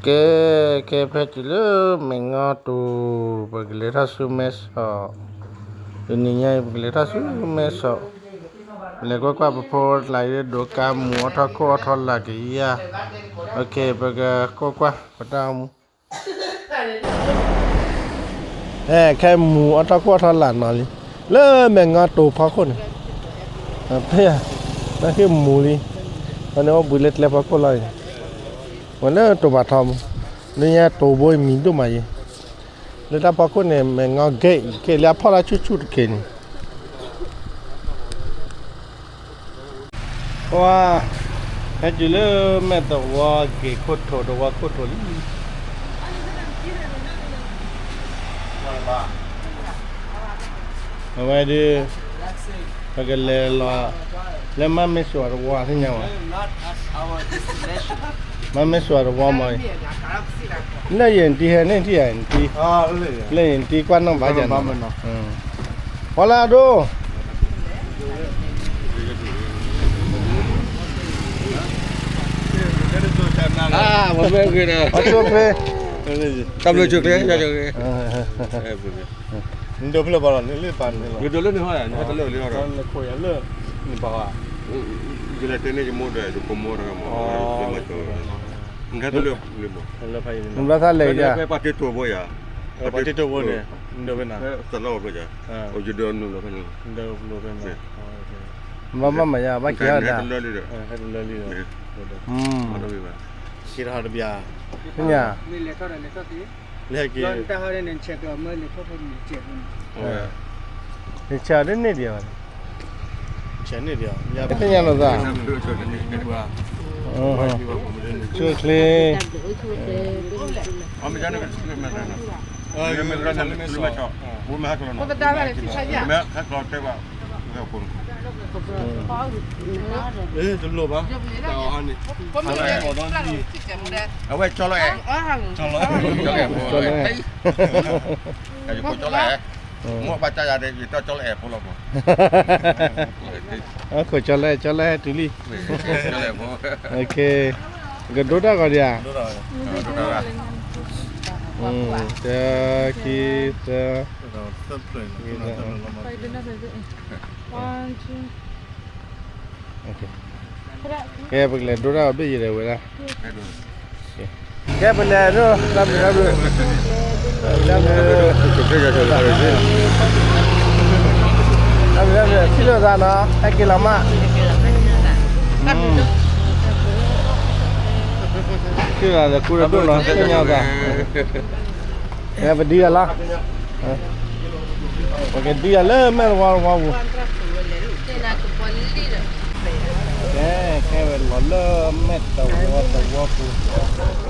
ကဲ, ကဲဖဲတုၤလၢမဲာ်ငီတိၤ, ပကလဲၤထီၣ်ဆူမဲဆီး, တနံၤညါအံၤ ပကလဲၤထီၣ်ဆူမဲဆီး, ပလဲၤကွၢ်ကွၢ်ပဖိတလးအံၤ ဒိးကါမူးအီၣ်ထီၣ်ခိၣ်အီၣ်ထီၣ်လၢ်ကယၤ, ပကကွၢ်ကွၢ်ပတၢ်အိၣ်မူ ခဲမူးအီၣ်ထီၣ်ခိၣ်အီၣ်ထီၣ်လၢ်နီၤလံ, လၢမဲာ်ငီတိၤဖီခိၣ်န့ၣ်, ဖဲယၤ, နဟ့ၣ်မူးလံ, အန့ၣ်အိၣ်ဘှံးလၢကျဲဖီခိၣ်လီၤအံၤ, ဝဲလၢတိၤပာ်ထီမူး, လၢညါတိၤဘိအံၤမံၤဒိၣ်မးအံၤ, လၢတၢ်ဖီခိၣ်န့ၣ် မဲာ်ငီကဲအံၤ ကဲလၢအဖီၣ်လၢဆူၣ်ဆူၣ်တက့ၢ်န့ၣ် ပှၤ, ဟဲတုၤလၢမဲာ်သဝီက့ၤခိၣ်ထိး သဝီခိၣ်ထိးလံ, အဝဲဒုး, ပကလဲၤလီၤ, လၢမၤမ့ၢ်စှၤသဝီသ့ၣ်ညါဝဲ, မၤမ့ၢ်စှၤသဝီမး, လၢယဲၢ်နတံၤဟဲန့ၣ်ထံၣ်ယၤနတံၤ, လၢယဲၢ်နတံၤကွၢ်နီၣ်ဘၣ်ယၤနီၤ, ပှၤလၢအဒိ အမ့ၢ်ဂ့ၤဒီး, အဆိၣ်ချ့, တၢ်ဘျုးဆိၣ်ချ့, နဒိးဖျၢၣ်ဘၣ်လီၤ, နလၢပာ်န့ၣ်လီၤ, နဒိးလၢနဟီယၤ, နဟဲတလၢာ်လၢဟီဒီး, နခိၣ်ယၤလၢ, နပာ်ဝဲ, ယလဲၤတဲန့ၣ်ယမိၢ်ဒီး ယကိးမိၢ်တဂၤမး, နဘျီသးလဲၤယၤ, ပှၤတ့တိာ်ဘိယၤ, ပှၤတ့တိာ်ဘိန့ၣ်, နဒိးဖဲနၤ, သလီၤဘျီယၤ, ယဒိးနုာ်လီၤဖဲန့ၣ်, နဒိးဖျိဖဲန့ၣ်, ဘၣ်မၤယၤ ဘၣ်က့ၤဟီဒၣ်, ဟဲတလၢလံဒီး, ဟဲတလၢလံဒီး, မ့ၢ်တဘၣ်, ဆ့ထီၣ်တဘျီ, သ့ၣ်ညါ, လဲၤထီၣ်ဒီးလဲၤထီၣ်က့ၤ, လဲၤက့ၤ, နဆဲးအီၤဒ်န့ၣ်ဒံးဘၣ်, နဆဲးန့ၣ်ဒံး, သ့ၣ်ညါလိာ်သး, ဆိၣ်ချ့, တလိၣ်ဘၣ်, အဝဲကၠီလီၤအဲၣ်, ကၠီလီၤအဲၣ်, မိၢ်ဘၣ်တၢ်ယၤဒီး ယတီၢ်ကၠီလီၤအဲၣ်ဖိလီၤ, ခိၣ်ကၠီလီၤအဲၣ် ကၠီလီၤအဲၣ်တုၤလံ, ကဒိတၢ်ဂီၤဒံးဧါ, တၢ်ခံ, သၢ, ကဲ ပကလဲၤဒိတၢ်ဂီၤဘ့ၣ်ယံၤဒီးဝဲဒၣ်, ကဲ ပလဲၤဒိ, တၢ်ဘျုး တၢ်ဘျုး, တၢ်ဘျုး ထံၣ်လိာ်သးနီၤ ဟဲက့ၤလီၤမး, ထံၣ်လိာ်သးဒီးကူဒီးဒိၣ်နီၤ သ့ၣ်ညါသး, ပဒံယၤလီၤ, ပကဒံယၤလၢမဲာ်သဝီသဝီပူၤ, ကဲ ကဲဝဲလီၤလၢမဲာ်သဝီသဝီပူၤ,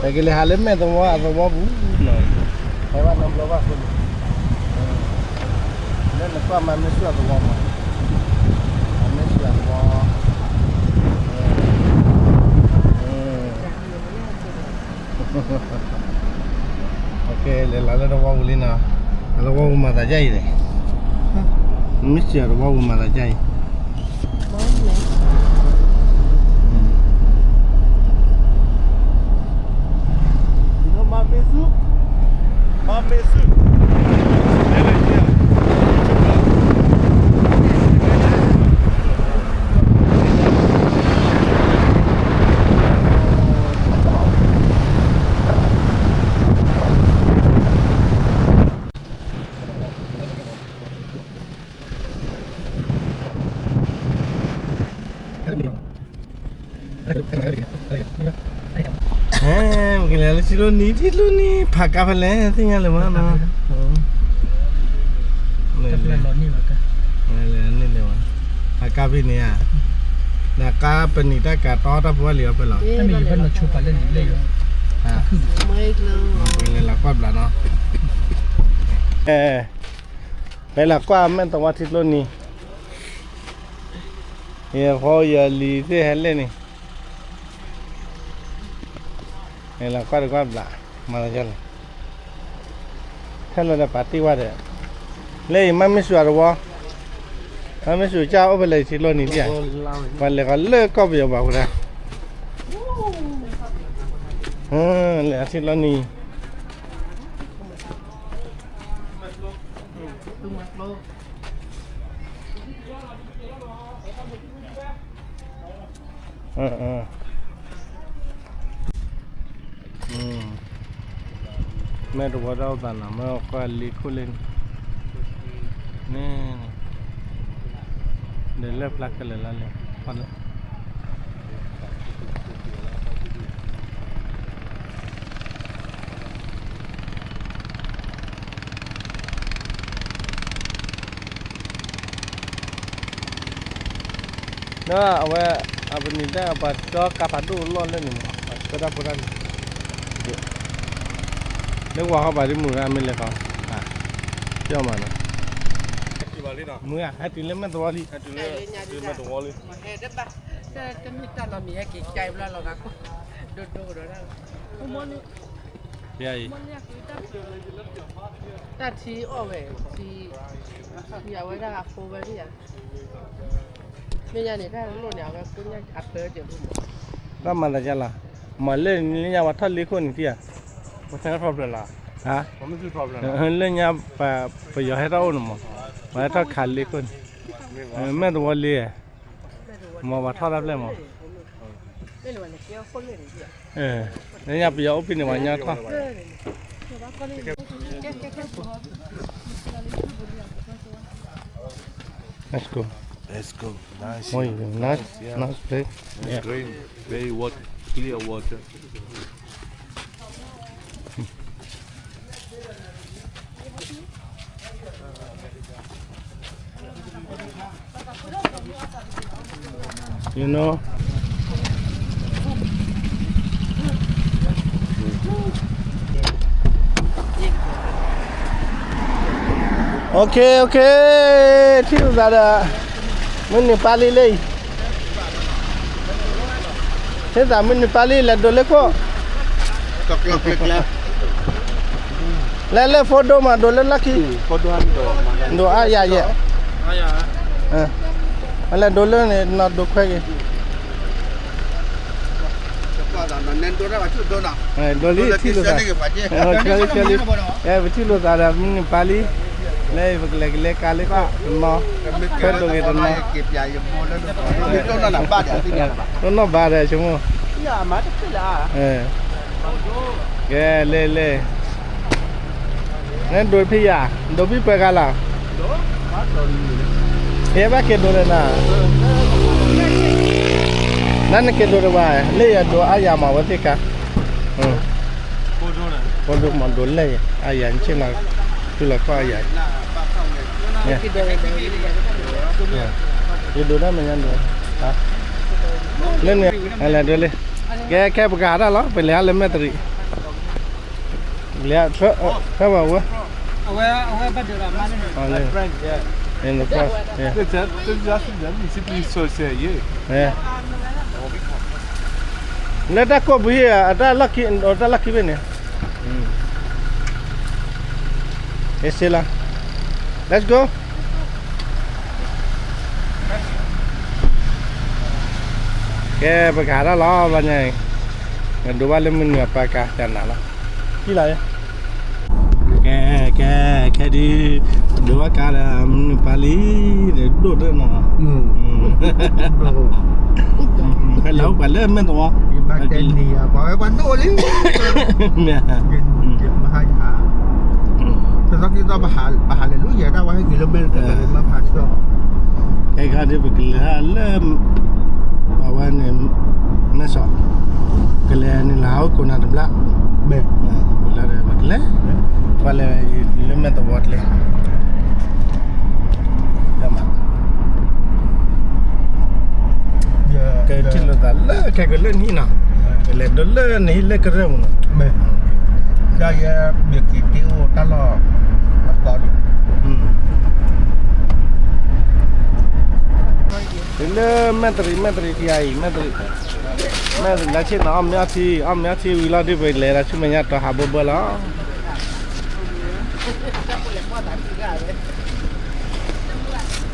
ပကလဲၤဟးလၢမဲာ်သဝီအသဝီပူၤနီၤ, ဟဲဘၣ်နီတဘျီဘၣ်အဃိန့ၣ်, လၢနကွၢ်မၤမ့ၢ်ဆူၣ်အသဝီမး, မၤမ့ၢ်ဆူၣ်အသဝီ လဲၤလီၤလၢသဝီပူၤလံနီၤ, အသဝီပူၤမၤသးဒ်အံၤန့ၣ်, မ့ၢ်စံးအသဝီပူၤမၤသးဒ်အံၤ, မၤမ့ၢ်ဆူၣ်, မၤမ့ၢ်ဆူၣ်, ပကလဲၤလၢထံကျိနံၤ ထံကျိနံၤ ဖးကါဖဲလဲၣ် သ့ၣ်ညါလၢၤမးနီၤ, ဖးကါဖဲန့ၣ်ဧါ, ဒီးကါပနံာ်တၢ်ကၤတီတၢ်ဖိလံၤအီၤဖဲလီၤ, ပကလဲၤလီၤကွၢ်ဘျးနီၤ, ပကလဲၤလီၤကွၢ်မဲာ်သဝီထံကျိနံၤ, ယဖိယလံၤသ့ၣ်ဟဲလဲၣ်န့ၣ် လဲၤလီၤကွၢ်တကွၢ်ဘျး, မၤလီၤယလဲၣ်, ဟဲလီၤဒီးပာ်တ့ၢ်ဝဲဒီး, လၢအံၤမၤမ့ၢ်စူၤအသဝီ, မၤမ့ၢ်စူၤကၢ်အိၣ်ဖဲလဲၣ်ထံကျိနံၤဒံးဧါ, ပှၤလဲၤဃီၤလၢကီၢ်ပယီၤဘၣ်ဃုာ်ဒၣ် အလဲၤအထံလီၤနံၤ မဲာ်တဝီတၢ်အိၣ်သးနီၤ မ့ၢ်ကွၢ်လ့ခိၣ်လၢန့ၣ် န့ၣ် ဒီးလၢဖျါခဲလၢာ်လၢလဲၣ် ဒီးအဝဲ အပနံာ်တၢ်ပှၤကၠီကါဖးဒိၣ်လီၢ်လၢန့ၣ်မး ပှၤကၠီတၢ်ဖိတၢ်လံၤ လၢဝၤဟီၣ်ဘၣ်ဒ်မုၢ်ရၣ်မ့ၢ်လဲၤခီ ကၠီမးနီၤ မုၢ်ဧါ ဟဲတုၤလၢမဲာ်သဝီလံ တမ့ၢ်တၢ်နီတမံၤဟဲက့ၤကၠီဘျီလီၤဂာ်ခိၣ် ဒိဒိဒီး တၢ်ထံအီၣ်ဝဲ ထံ ထံအဝဲဒၣ်အဖိဝဲဒၣ်ယၤ မ့ၢ်ညါန့ၣ် တၢ်လိၣ်န့ၣ် အဝဲကိးညါအပၢတၢ်မး ဘၣ်မၤသးဒ်လဲၣ် မၤလၢလၢညါပှၤထီၣ်လ့ခိၣ်န့ၣ်ထံၣ်ဧါ လၢညါ ပယီၤဟဲထီၣ်အိၣ်န့ၣ်မး ပှၤဟဲထီၣ်ခးလ့ခိၣ်န့ၣ် မဲာ်သဝီလံ မ့ၢ်ပှၤထီၣ်တၢ်ဖျဲၣ်မး လၢညါပယီၤအိၣ်ဖဲန့ၣ် ပှၤညီထီၣ် Let's go. Let's go. Nice, Oh, yeah, nice, yeah. Nice place. It's Yeah. Green, very water, clear water. You know. Okay, okay. ထံၣ်လိာ်သးဒီး မုၢ်နံၤပၢ်လံလၢအံၤ ဟ့ၣ်သးမုၢ်နံၤပၢ်လံ လဲၤဒိးလၢခိၣ် လဲၤလၢဖိဒိၣ်မး ဒိးလၢလီၢ်ခံ ဒိးအါယၤယဲၢ် လဲၤဒိးလၢန့ၣ် နီၢ်ဒိးခွဲက့ၤ ဒိးလံထံၣ်လိာ်သး လံ ပထံၣ်လိာ်သးဒီးမုၢ်နံၤပၢ်လံ လၢပကလဲၤကလဲၤကါလၢခိၣ်တနီၤ ခွဲဒိးက့ၤတနီၤ တနီၤဘၣ်ဒီးဆိကမိၣ် ကဲ လဲၤလဲၤ နဒိးဖဲယၤ ဒိးဖဲပှဲၤဂၤလီၤ ယဲဘၣ်က့ၤဒိးဒီးနၤ နနက့ၤဒိးဒီးဘၣ် လၢယဒိးအါယၤမးဝဲသ့ၣ်ခါ ဖိဒိၣ်မးဒိးလဲၣ် အါယၤနဆ့ၣ်နီၤ ထံၣ်လီၤခီၣ်အါယၤ ယဒိးတၢ်မဲာ်ညါဒိး လၢန့ၣ် လဲၤဒိးလံ ကဲ ခဲပကဟးထီၣ်လီၤ ပလဲၤဟးလၢမဲာ်တရံး လဲၤ ထွဲဘၣ်ဝဲ In the front, yeah. လၢတၢ်ကိးပူၤဟံၣ် အတၢ်လီၢ်ခံ အတၢ်လီၢ်ခံဖဲန့ၣ် Let's go. ကဲ ပကဟးထီၣ်လီၤ ဘျီညါအံၤ ဒိးဘၣ်လၢမုၢ်နံၤအပၢ်ကါတနၤလီၤ ကဲ ကဲ ခဲဒုး ဒိးဘၣ်ကါဒီးမုၢ်နံၤပၢ်လံ ဒိၣ်ဒိၣ်နီၤ ဖဲလၢပှၤလၢမဲာ်သဝီ မ့ၢ် ပဟးလဲၤလူယဲဒၣ်ဝဲဟဲက့ၤလၢမဲာ်တကဲးမၤဖးဆၢ ခဲခါဒ်ပကလဲၤလၢ အဝဲန့ၣ် မဲၢ်ဆီး ကလဲၤန့ၣ်လၢဟးအိၣ်ကိးနၤတဘျီ လၢပကလဲၤ ပှၤလဲၤလၢမဲာ်သဝီကျဲ ကထံၣ်လိာ်သးလၢခဲကလၢနဟံၣ်နီၤ ကလဲၤဒိးလၢနဟံၣ်လၢကရၢၢ်မးနီၤ ဒ်ယဲ ဘၣ်က့ၤတ့အိၣ်တၢ်လီၢ်အသီဒံး တုၤလၢမဲာ်တရံး မဲာ်တရံးတယၤအံၤ မဲာ်တရံး မဲာ်တရံးလၢဆ့ၣ်နီၤ အီၣ်မ့ၤအီထံ အီၣ်မ့ၤအီထံဝံၤလီၤဒ်ပလဲၤဒီးဆူမဲာ်ညါတီၤဟးဘၣ်ဘၣ်လီၤ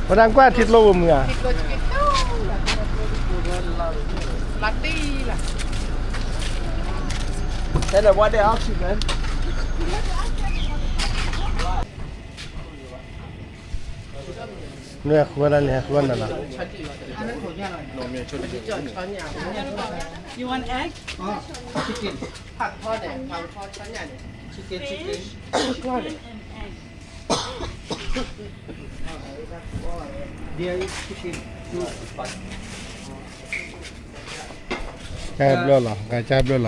ဝဲဒၣ်ကွၢ်ထံကျိပူၤမုၢ်ဧါ လီၤတံၢ်လီၤ လီၤတံၢ်လီၤ Then what they ask you, man? နဟဲဃုဝဲဒၣ်န့ၣ် ဟဲဃုဝဲနၤလီၤ. You want egg? Chicken. Chicken, chicken. There is chicken. ကဘျီလီၤ, ကဘျီလီၤ.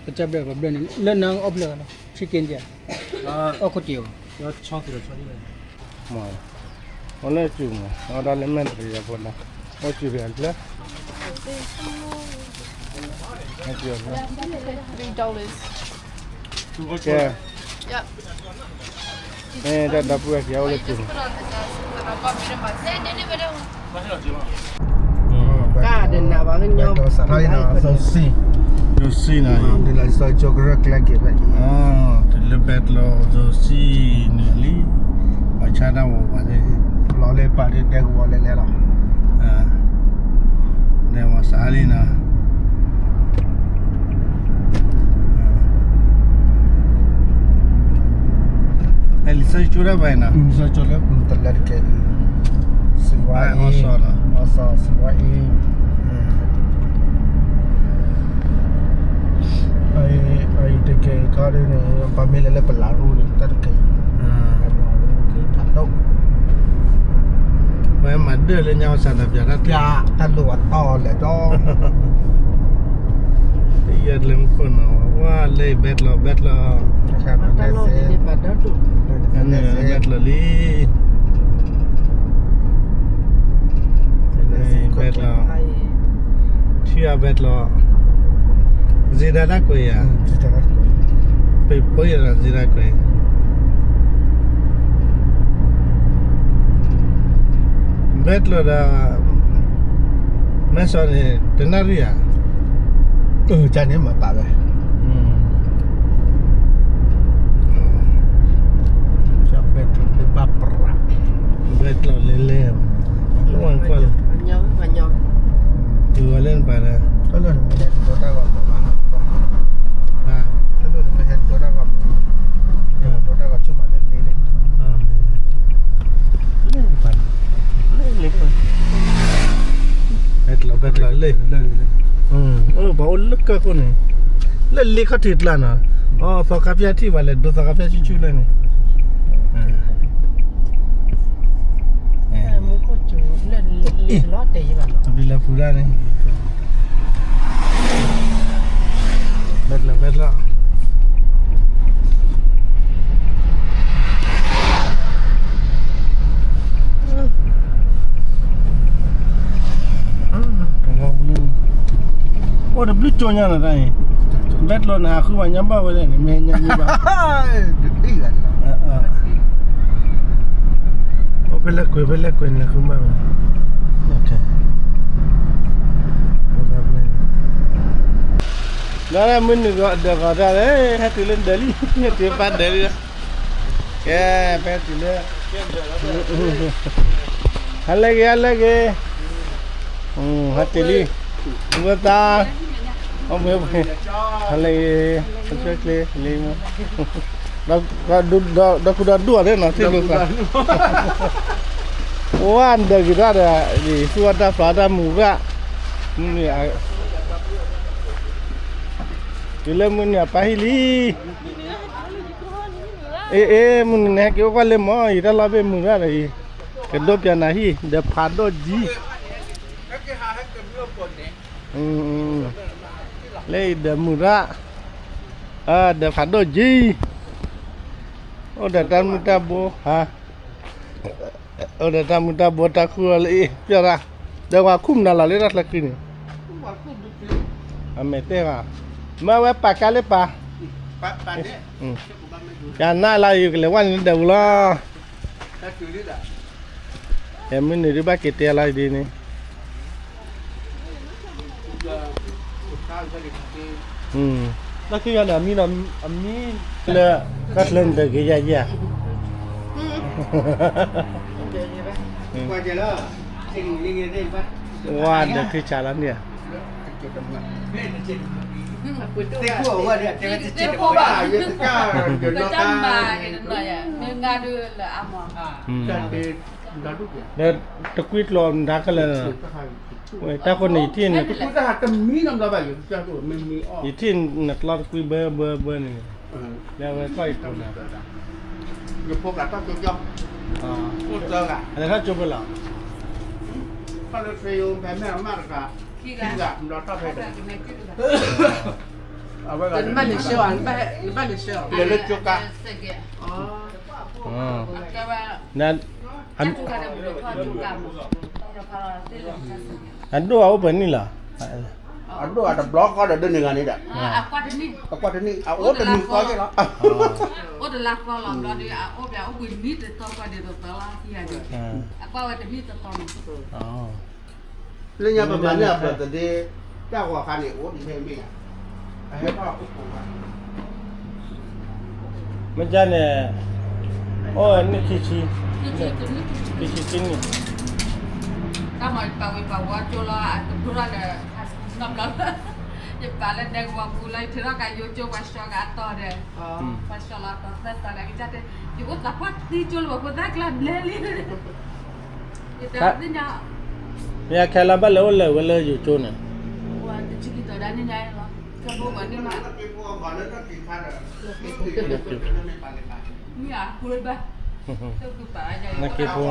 ကဘျီန့ၣ် လၢနအီၣ်ဘျီလီၤ, chicken ဒ်, အီၣ်ခိၣ်တံၢ်အီၤ, မ့ၢ်, အီၣ်လၢစူၢ်မး, အီၣ်ဒၣ်လၢမဲာ်တရံးဖိလီၤ, အီၣ်စူၢ်ဖဲအကျၢၤ, Three dollars. ကဲ, မ့ၢ်တၢ်ဒီပုၢ်ဝဲၢ်ခံဂၤအိၣ်လၢစူၢ်မး. ကါဒနဘၣ်ကညီ, ဒိးစံ, ဒိးစံနီၤ, ဒ်လီၤစီကၠိကရၢကျဲက့ၤဖဲ, တုၤလၢဘဲတလီၤ ဒိးစံန့ၣ်လံ, ပှၤဆါတၢ်ဝီၤပှၤသ့ၣ်, လီၤလၢပာ်ဒဲကဝီၤလဲၤလဲၤလီၤ, လဲၤဝီၤစးလံနီၤ. လံာ်စီဆှံကၠိဒၣ်ပှၤအံၤနီၤ, လံာ်စီဆှံကၠိလၢပတလဲတကဲအံၤ, စံးဝါအံၤ, အီစီ, စံးဝါအံၤ, အံၤတကဲခါဒ်န့ၣ် ပှၤမ့ၢ်လဲၤလၢပလးရူန့ၣ် တၢ်တကဲအံၤ, ဖးဒိၣ်, ဝဲမၤဒၢၣ်လၢညါဝဲစးတပျးတၢ်, တၢ်လိၣ်အတီၢ်လဲၣ်ဒီး ယဲၢ်ကျဲမူခိၣ်နီၤ, ဝဲလၢဘဲတလီၤ ဘဲတလီၤ, ဘဲတလီၤလံ, ဘဲတလီၤ, ထံၣ်အဘဲတလီၤ, စ့ဒၣ်တၢ်ကွဲးယၤ, ပဖိယၤဒီးစ့ဒၣ်ကွဲး ဘဲတလီၤဒီး မဲစီန့ၣ် တနၣ်ရံၣ်ဧါ, ကန့ၣ်မၤပာ်ဝဲ, ဘဲတလီၤလဲၤလဲၤ, ဝဲကွၢ်လီၤ, တုၤဝဲလၢနပာ်ဒီး, တၢ်လိၣ်နမ့ၢ်ဟဲဒိတၢ်ဂီၤမ့ၢ်, ဒိတၢ်ဂီၤဆိမးလၢလ့လ့, ဘဲတလီၤ ဘဲတလီၤလ့, ပှၤအိၣ်လၢကၢၢ်ခိၣ်န့ၣ်, လၢလ့ခီၣ်ထံးကျါနီၤ, အီ သီခါဖၠၣ်ထံၣ်ဘၣ်လဲၣ် ဒိသီခါဖၠၣ်ဆူၣ်ဆူၣ်လၢန့ၣ် မူခိၣ်ကၠိလၢလ့လီၤတဲာ်ယဘၣ်နီၤ, ပလၢဖူဒၣ်န့ၣ်, ဘဲတလီၤ ဘဲတလီၤ အိၣ်တဘျုးကၠိညါနီၤတၢ်အံၤ, ဘဲတလီၤန့ၣ် ဟးဃုဘၣ်ညါဘၣ်ဝဲလဲၣ်န့ၣ် မ့ၢ်ညါမ့ၢ်ဘၣ်, အိၣ်ဖဲလဲၣ်ကွံာ် ဖဲလဲၣ်ကွံာ်န့ၣ် ဃုဘၣ်ဝဲ, ဒီးမုၢ်နုာ်ဒီးဒၢးဂီၤတၢ်လၢ ဟဲတုၤလၢဒၢးလံ ဟဲတုၤပၢ်ဒၢးလံ, ကဲ ဖဲတုၤလၢ ဟါလၢဂ့ၤ ဟါလၢဂ့ၤ, ဟဲတုၤလံ, ဝဲသး, ဟါလၢဂ့ၤ, ဆၢချ့လံ, ဒီးကူဒီးဒူၣ်အီၤသ့ၣ်နီၤ ထံၣ်လိာ်သး, ဝဲဒၢးဂ့ၤတၢ်ဒီး သူၣ်ဝဲတၢ်ဖျးတၢ်မုာ်ရၣ်, မုၢ်နုာ် တုၤလၢမုၢ်နုာ်အပၢ်ဟံၣ်လံ, အ့ အ့ မုၢ်နုာ်န့ၣ် ဟဲက့ၤအိၣ်ကွၢ်လၢမီၢ်အံၤ တၢ်လီၢ်ဘ့ၣ်မုာ်ရၣ်ဒီးအံၤ, ကဒိးပၠးနၤဟံၣ် ဒီးဖးဒိၣ်ကၠံ လၢအံၤဒီးမုာ်ရၣ်, ဒီးဖးဒိၣ်ကၠံ, အိၣ်ဒီးတၢ်မုၢ်တၢ်ဘိ, အိၣ်ဒီးတၢ်မုၢ်တၢ်ဘိ တၢ်ခူၣ်လီၤလၢအံၤ ပျီၢ်ရၣ်, ဒီးပှၤခူၣ်မနုၤလီၤလၢတၢ်ချၢဃံန့ၣ်, အမဲာ်တဲၢ်ဂၤ, မ့ၢ်ဝဲပာ်ကါလၢပၢ်, ယနၢ်လၢယကလဲၤဝဲန့ၣ်ဒီးပူၤလီၤ, ယမုၢ်နုာ်ဒုးဘၣ်က့ၤတဲလီၤဒ်န့ၣ် တၢ်ခံဂၤန့ၣ် အမံၤနီၤ အမံၤလၢ တၢ်ချၢန့ၣ်တဂ့ၤယၤယၤ, ဝါဒီးခံဆးလီၤန့ၣ်ဧါ, သ့ၣ်ကူၣ်အဝဲန့ၣ် အတဲဝဲတစဲးတဖိဘၣ်, ယတကၢ်, ကစၢ်မၤက့ၤတနီၤယဲ, မ့ၢ်ငါဒုးလၢအမၤ, ဒီးတကွံကျိာ်မဒါခဲလၢာ်, တၢ်ဃိန့ၣ် ယထံၣ်, ယထံၣ်နကျီတကွံဘၢဘၢဘၢန့ၣ်, လၢအဝဲကီၢ်ယဖိနၤ, ယဖိကးထီၣ်ကၠိကၠီ, အိၣ်သၢဂၤ, အလဲၤထီၣ်ကၠိဖဲလဲၣ်, ထီၣ်လၢ train ဖဲမဲၢ်အမၢ်တဂၤ, ခံဂၤ, အဝဲဂၤ, နဘၣ်လဲၤဆှၢအီၤ, နဘၣ်လဲၤဆှၢအီၤ, လဲၤလၢကၠိကါ, အဒိၣ်အအိၣ်ပှဲၤနံၣ်လီၤ, အဒိၣ်အတဘျီဃီဒီးဒိးန့ၢ်ဂၤန့ၣ်ဒီး, အကွၢ်တနံၣ်, အအိၣ်တနံၣ်ဃီက့လီၤ, အိၣ်တလါဃီလီၤဘျီဒီး အအိၣ်ဘၣ်အိၣ်ဘှံးနံၣ်တသီဃီဒ်သိးသီလီၤ, အကွၢ်ဝဲတနံၣ်တသီန့ၣ် လၢညါပမၤန့ၢ်အပျၢၤသဒ့, တၢ်ဂီၤခါန့ၣ် အိၣ်ဒံးဖဲမ့ၢ်ဧါ, အဟဲထီၣ်အိၣ်ပူၤဘၣ်, မ့ၢ်ကန့ၣ်, အိၣ်နံၣ်ခံဆံ, ခံဆံနံၣ်, တၢ်မၤပာ်ဝံၤပာ်ဝီကၠိလီၤ, အတဖျိထီၣ်လၢ နီတဘျီ, ယပာ်လၢဒဲကဝီၤပူၤလီၤ, ယထုးထီၣ်ကးယိကၠိပှၤစှီၤကးအတီၤဒီး, ပှၤစှီၤလီၤအတီၤသၢတီၤဒီး ကစၢ်တဲ, ယအိၣ်သးပှၢ်သံကၠိလၢပှၤဖိသၣ်ကျါဘျဲလံ ယတဲသ့ၣ်ညါ, မ့ၢ်အခဲလၢာ်ဘၣ်လဲၤအိၣ်လဲၤဝဲလၢယိၤကၠိန့ၣ်, တဆံခံတီၤဒၣ်န့ၣ်ညါလီၤ, ကဲဖိဂီၤန့ၣ်မး, မ့ၢ်အဃိဘၣ်, နက့ဖိ,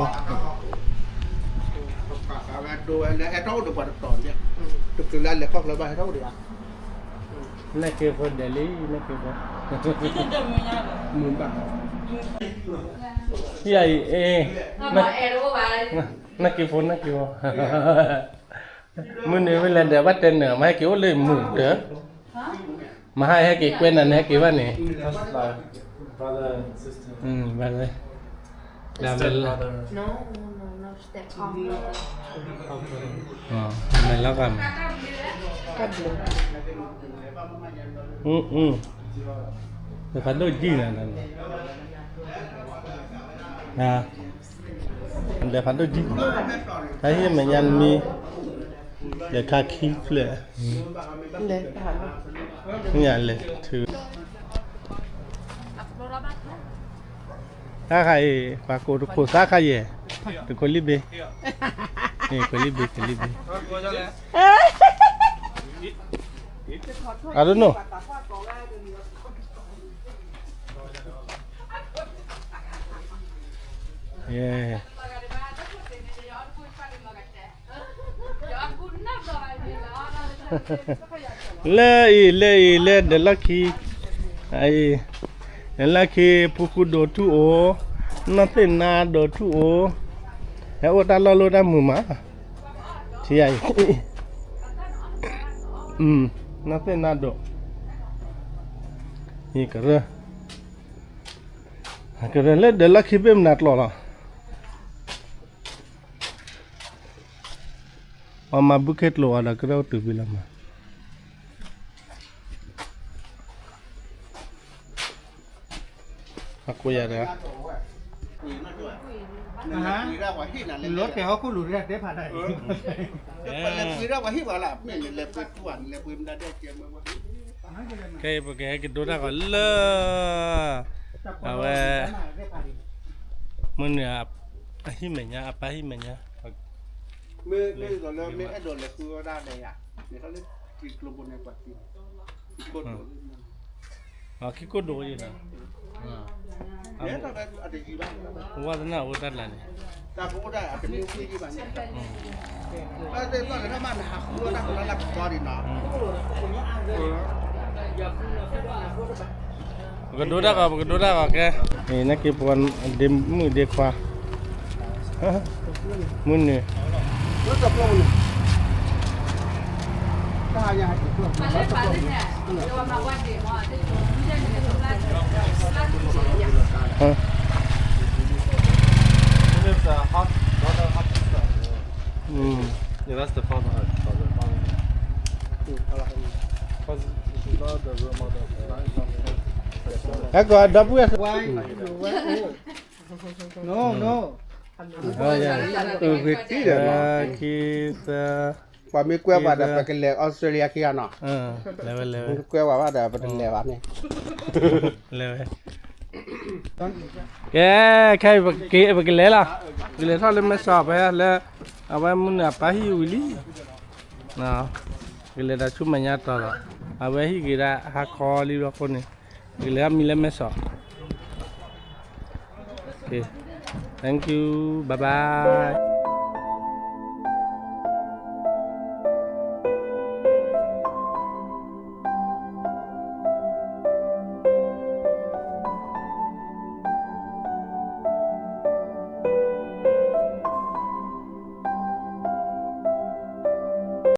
ဝဲဒိဝဲလၢဟဲထီၣ်အိၣ်ဒီးပှၤတတီၤန့ၣ်, တချုးလၢလဲၤခီၣ်ချၢဘၣ်ဟဲထီၣ်အိၣ်ဒီးယၤ နက့ဖိဒဲးလံ, နက့ဖိ, မုာ်ဘၣ်, ယၤအံၤ, နက့ဖိ, နက့ဖိ, မုၢ်နံၤဝဲလဲၤဒီးဘၣ်တဲနၢၤ မၤဟဲက့ၤအိၣ်လၢမုာ်တၢ်, မၤဟဲဟဲက့ၤကွဲနၤန့ၣ်ဟဲက့ၤဘၣ်န့ၣ်, မဲာ်လီၤဂာ်မး, ဒီးဖးဒိၣ်ကံၢ်နၤ, ဒီးဖးဒိၣ်ကံၢ်, တၢ်ဟံၣ်မဲာ်ညါနမံၤ, ဒီးခါခံဖျၢၣ်, မ့ၢ်လဲၤထု တၢ်ခါအံၤ ပှၤကိးတခိၣ်သၣ်ခါယဲၢ်, တခိၣ်လံဘ့, ခိၣ်လံဘ့ ခိၣ်လံဘ့, I don't know. လၢအံၤ လၢအံၤ လၢဒၢးလီၢ်ခံ, အံၤ, ဒၢးလီၢ်ခံ ဖူဃူဒိၣ်ထူၣ်အိၣ်, နီၢ်သ့ၣ်နါဒိၣ်ထူၣ်အိၣ်, ဟဲအိၣ်တၢ်လီၢ်လၢတၢ်မုာ်မး, ထံအံၤ, နီၢ်သ့ၣ်နါဒိၣ်, အံၤကရၢ, ကရၢလၢဒၢးလီၢ်ခံဘ့ၣ်မနုၤကျိာ်လီၤ. ပှၤမၤဘုခ့ကျိာ်အီၤဒီးကရၢအိၣ်တုၤဖဲလီၤမး. အကိးယၤဒီး, လီၤတဲာ်ဟီၣ်ခိၣ်လိၤဒၣ် တဲဖးဒၣ်အံၤ, ပလဲၤပှ့ၤဒၣ်ပှၤဟံၣ်ပှၤလၢ် မ့ၢ်နလဲၤပှ့ၤထူၣ်ဧါ နလဲၤပှ့ၤမတၤဒဲကဲမ့ၢ်ဝဲ, ခဲအံၤပကဟဲက့ၤဒိတၢ်ဂီၤလၢ အဝဲ မုၢ်နုာ်အဟံၣ်မဲာ်ညါ အပၢ်ဟံၣ်မဲာ်ညါ, မ့ၢ်လၢမ့ၢ်အဲၣ်ဒိးလဲၤဃုဝဲဒၣ်ဒီးယၤ, လဲၤထီၣ်လၢကျိဘိန့ၣ်ပှၤသံ, ခံကိၣ်ဒိၣ်, ခံကိၣ်ဒိၣ်ယဲၢ်နီၤ, ဝါသနာအိၣ်တၢ်လၢန့ၣ်, ပကဒိတၢ်ဂီၤ ပကဒိတၢ်ဂီၤကဲ, နက့ၤပှၤဒ့မုၣ်ဒ့ခွါ, မုၢ်နုာ်, အဲကဒီပုၢ်ဝဲၢ်, no no, ခံသၢ, ပှၤမ့ၢ်ကွဲပှၤဒီး ပကလဲၤ Australia ခံဂၤနီၤ, လဲၤဝဲလဲၤဝဲ, ကွဲပှၤဘၣ်ဒီး ပတလဲၤဘၣ်န့ၣ်, လဲၤဝဲ, ကဲ, ခဲအံၤပကလဲၤလီၤ, ပကလဲၤထီၣ်လၢမဲစီၣ်ဖဲလၢ အဝဲမုၢ်နၤအပၢ်ဟံၣ်ဝံၤလံ, ကလဲၤဒီးဆူမဲာ်ညါတီၤလီၤ, အဝဲဟံၣ်က့ၤဒၣ်ဟါခီလံဘျီအဃိန့ၣ်, ပကလဲၤထီၣ်မံလၢမဲစီၣ်, thank you, bye bye.